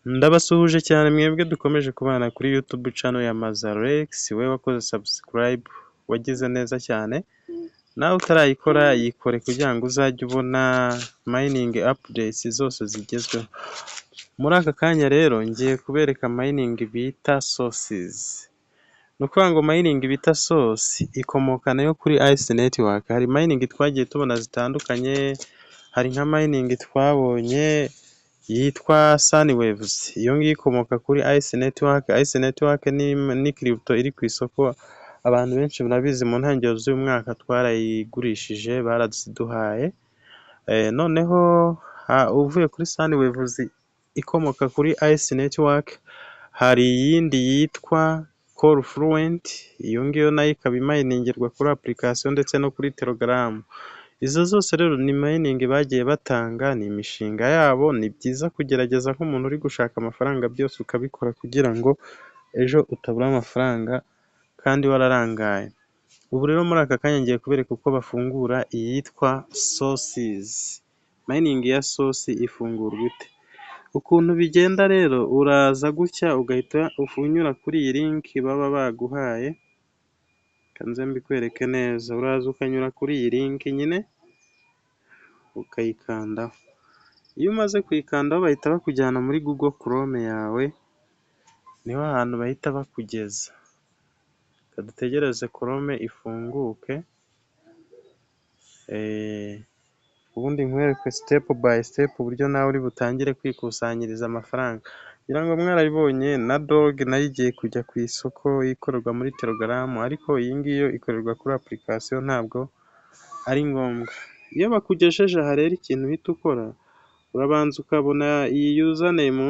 Ndabasuhuje cyane mwebwe dukomeje kubana kuri YouTube channel ya Mazarex, wowe wakoze subscribe wagize neza cyane, nawe utarayikora yikore kugira ngo uzajye ubona mining updates zose zigezweho. Muri aka kanya rero ngiye kubereka mining bita Sauces. Ni ukuvuga ngo mining bita Sauce ikomoka nayo kuri Ice Network. Hari mining twagiye tubona zitandukanye, hari nka mining twabonye yitwa Sunwaves, iyo ngiyo ikomoka kuri Ice Network. Ice Network ni crypto iri ku isoko, abantu benshi murabizi, mu ntangiriro z'uyu mwaka twarayigurishije, baraziduhaye. Noneho uvuye kuri Sunwaves ikomoka kuri Ice Network, hari iyindi yitwa CallFluent, iyo ngiyo nayo ikaba imayiningirwa kuri application ndetse no kuri Telegram. Izo zose rero ni mining bagiye batanga, ni imishinga yabo, ni byiza kugerageza nk'umuntu uri gushaka amafaranga, byose ukabikora kugira ngo ejo utabura amafaranga kandi wararangaye. Ubu rero muri aka kanya ngiye kubereka uko bafungura iyitwa Sauces. Mining ya Sauce ifungurwa ite? Ukuntu bigenda rero, uraza gutya ugahita unyura kuri iyi link baba baguhaye, reka nze mbikwereke neza, uraza ukanyura kuri iyi link nyine ukayikandaho. Iyo umaze kuyikandaho bahita bakujyana muri Google Chrome yawe, niho hantu bahita bakugeza. Reka dutegereze Chrome ifunguke, ubundi nkwereke step by step uburyo nawe uri butangire kwikusanyiriza amafaranga. Ngira ngo mwarabibonye, na Dogs nayo igiye kujya ku isoko ikorerwa muri Telegram, ariko iyi ngiyi yo ikorerwa kuri application, ntabwo ari ngombwa. Iyo bakugejeje aha rero, ikintu uhita ukora, urabanza ukabona iyi username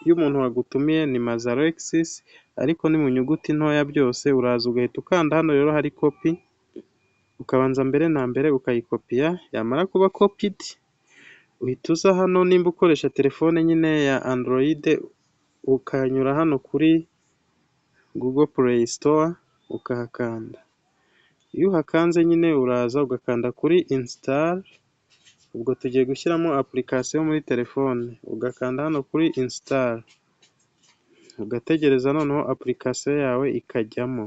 y'umuntu wagutumiye, ni Mazalexis ariko ni mu nyuguti ntoya byose. Uraza ugahita ukanda hano rero hari copy, ukabanza mbere na mbere ukayikopiya, yamara kuba copied uhita uza hano, nimba ukoresha telefone nyine ya Android, ukanyura hano kuri Google Play Store ukahakanda. Iyo uhakanze nyine uraza ugakanda kuri install, ubwo tugiye gushyiramo application muri telefone, ugakanda hano kuri install, ugategereza noneho application yawe ikajyamo.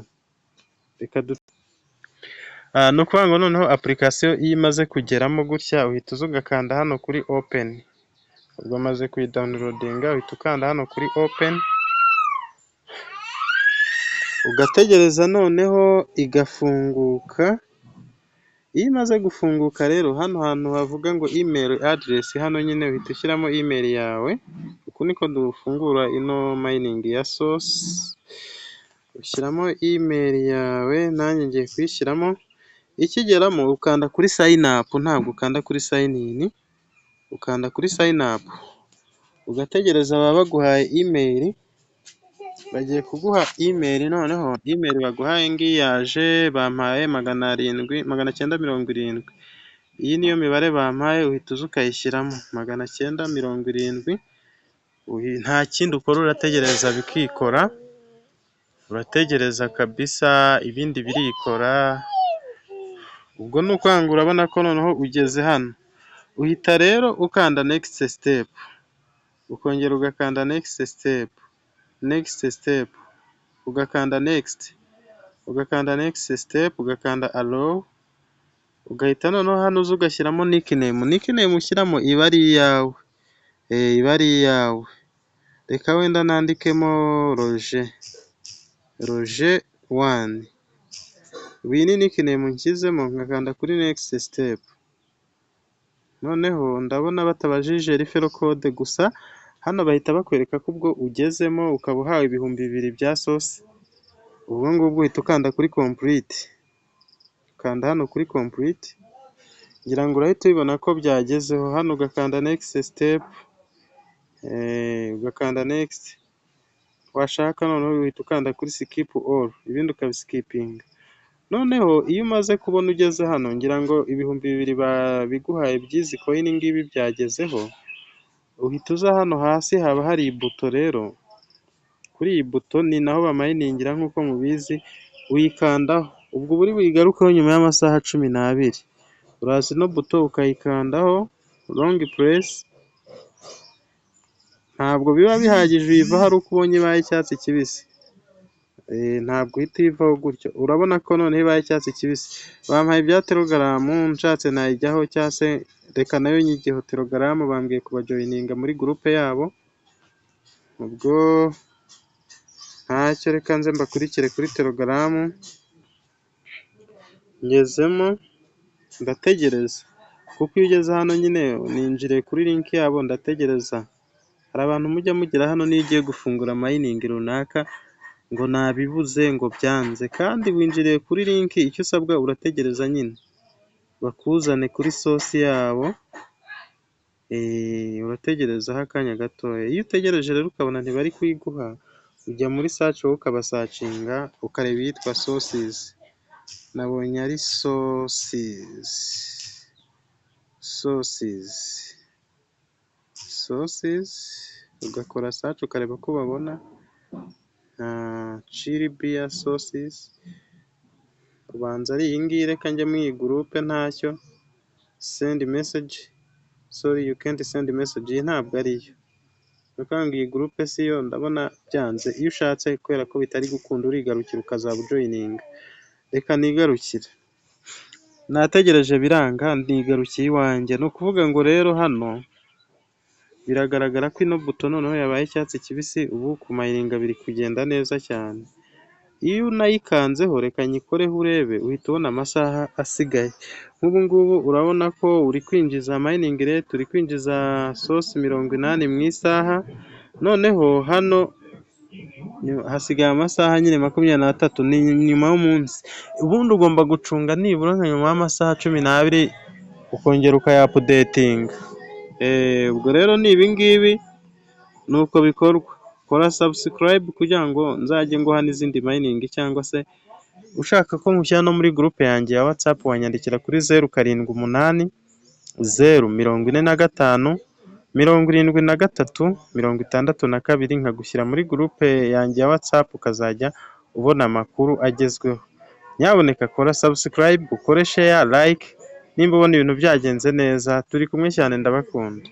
Ni ukuvuga ngo noneho application iyo imaze kugeramo gutya, uhita uza ugakanda hano kuri open. Ubwo maze kuyidownloadinga, uhita ukanda hano kuri open, ugategereza noneho igafunguka. Iyo imaze gufunguka rero, hano hantu havuga ngo email address, hano nyine uhita ushyiramo email yawe. Uku niko dufungura ino mining ya Sauce, ushyiramo email yawe, nanjye ngiye kuyishyiramo. Ikigeramo ukanda kuri sign up, ntabwo ukanda kuri sign in, ukanda kuri sign up, ugategereza baba baguhaye email, bagiye kuguha email. Noneho email baguhaye ngiyi yaje, bampaye 700, 970. Iyi niyo mibare bampaye, uhita uza ukayishyiramo 970, nta kindi ukora, urategereza bikikora, urategereza kabisa ibindi birikora. Ubwo ni ukuvuga ngo urabona ko noneho ugeze hano, uhita rero ukanda next step, ukongera ugakanda next step, next step, ugakanda next, ugakanda next step, ugakanda allow, ugahita noneho hano uza ugashyiramo nickname. Nickname ushyiramo iba ari iyawe, iba ari iyawe. Reka wenda nandikemo Roje, Roje one. Iyi ni nickname nshyizemo, nkakanda kuri next step. Noneho ndabona batabajije referral code, gusa hano bahita bakwereka ko ubwo ugezemo ukaba uhawe 2000 bya Sauce, ubwo ngubwo uhita ukanda kuri complete. Ukanda hano kuri complete, ngira ngo urahita ubibona ko byagezeho, hano ugakanda next step, ugakanda next, washaka noneho uhita ukanda kuri skip all, ibindi ukabisikipinga. Noneho iyo umaze kubona ugeze hano, ngira ngo 2000 babiguhaye by'izi coin ngibi byagezeho, uhita uza hano hasi haba hari ibuto rero, kuri iyi buto ni naho bamayiningira nk'uko mubizi, uyikandaho, ubwo uba uri buyigarukeho nyuma y'amasaha 12. Uraza ino buto ukayikandaho long press. Ntabwo biba bihagije, uyivaho ari uko ubonye ibaye icyatsi kibisi. Ntabwo uhita uyivaho gutyo. Urabona ko noneho ibaye icyatsi kibisi. Bampaye ibya Telegram, nshatse nayijyaho cyangwa se reka nayo nyigeho. Telegram bambwiye kubajoininga muri group yabo, ubwo ntacyo, reka nze mbakurikire kuri Telegram, ngezemo ndategereza, kuko iyo ugeze hano nyine ninjiriye kuri link yabo, ndategereza. Hari abantu mujya mugera hano n'iyo ugiye gufungura mining runaka ngo nabibuze, ngo byanze, kandi winjiriye kuri link. Icyo usabwa urategereza nyine bakuzane kuri source yabo, urategerezaho akanya gatoya. Iyo utegereje rero ukabona ntibari kuyiguha, ujya muri search wowe ukabasearchinga, ukareba iyitwa sources. Nabonye ari sources, sources, sources, ugakora search ukareba ko babona Chilibear sources, ubanza ari iyi ngiyi. Reka njye muri iyi group ntacyo. Send message, sorry, you can't send message. Iyi ntabwo ariyo. Ni ukuvuga ngo iyi group si yo, ndabona byanze. Iyo ushatse, kubera ko bitari gukunda, urigarukira ukazaba ujoininga. Reka nigarukire. Nategereje biranga, nigarukiye iwanjye. Ni ukuvuga ngo rero hano biragaragara ko ino button noneho yabaye icyatsi kibisi, ubu kumininga biri kugenda neza cyane. Iyo unayikanzeho, reka nyikoreho urebe, uhita ubona amasaha asigaye. Nk'ubu ngubu urabona ko uri kwinjiza mining rate, uri kwinjiza source 80 mu isaha, noneho hano hasigaye amasaha nyine 23, ni nyuma y'umunsi. Ubundi ugomba gucunga nibura nka nyuma y'amasaha 12 ukongera ukayaupdatinga. Ubwo rero ni ibi ngibi, ni uko bikorwa. Kora subscribe kugira ngo nzajye nguha n'izindi mining, cyangwa se ushaka ko nkushyira no muri group yanjye ya WhatsApp, wanyandikira kuri 0780457362, nkagushyira muri group yanjye ya WhatsApp, ukazajya ubona amakuru agezweho. Nyabuneka kora subscribe, ukore share, like nimba ubona ibintu byagenze neza. Turi kumwe cyane, ndabakunda.